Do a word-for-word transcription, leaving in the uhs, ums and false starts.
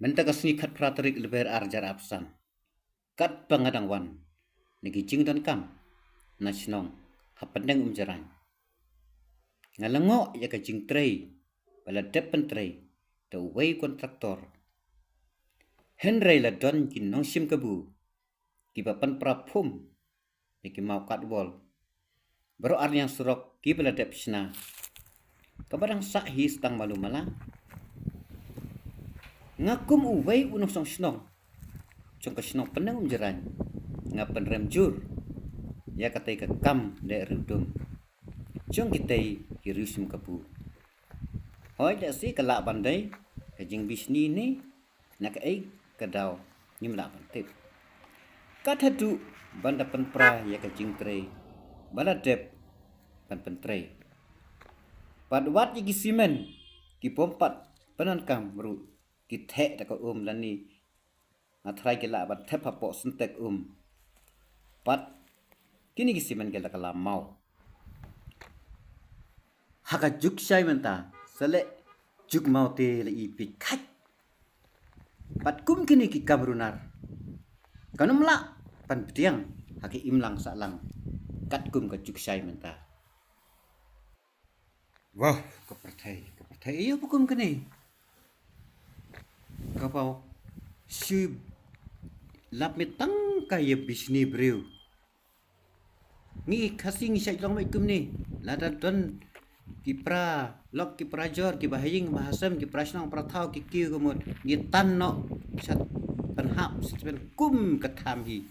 Mynta ka sngi khatphra tarik Lber ar hajar arphew san, katba nga dang wan na ki jingdonkam na shnong ha pdeng Umjyraiñ, nga la ngoh ïa ka jingtrei ba la dep pyntrei da uwei u kontraktor. Hynrei la don ki nongshim kabu kiba pynpra phum ïa ki maw katwol baroh arliang surok kiba la dep shna, kaba dang sah hi sdang malu mala. Nga kum uwei u nongshong shnong jong ka shnong pdeng Umjyraiñ, nga pynrem jur ïa katei ka kam leh riewdum jong kitei ki riewshim kabu. Hooid, lehse ka lah ban dei ka jingbishni ne na kaei ka daw, ngim lah ban tip. Kat haduh ban da pynpra ïa ka jingtrei ba la dep ban pyntrei. Bad wat ïa ki simen ki bym pat pyndonkam ruh, ki theh da ka um lane nga tharai ki lah ban thep hapoh syntek um. Bad kine ki simen ki la kylla maw. Ha ka juk shai mynta, sa leh juk maw te la i peit khat. Bad kum kine ki kam runar, kan ym lah ban pdiang ha ka imlang sahlang katkum ka juk shai mynta. Wah, ka pyrthei, ka pyrthei ïa ba kum kane. Kaba shu lap mit tang ka ïa bishni briew. Ngi Khasi ngi shait long beit kumne. Lada don ki para lok, ki para jor, ki ba ha ïing ba ha sem, ki para shnong para thaw, ki kiew ka mut, ngi tan noh sha pynhap sha pyn kum ka tham hi.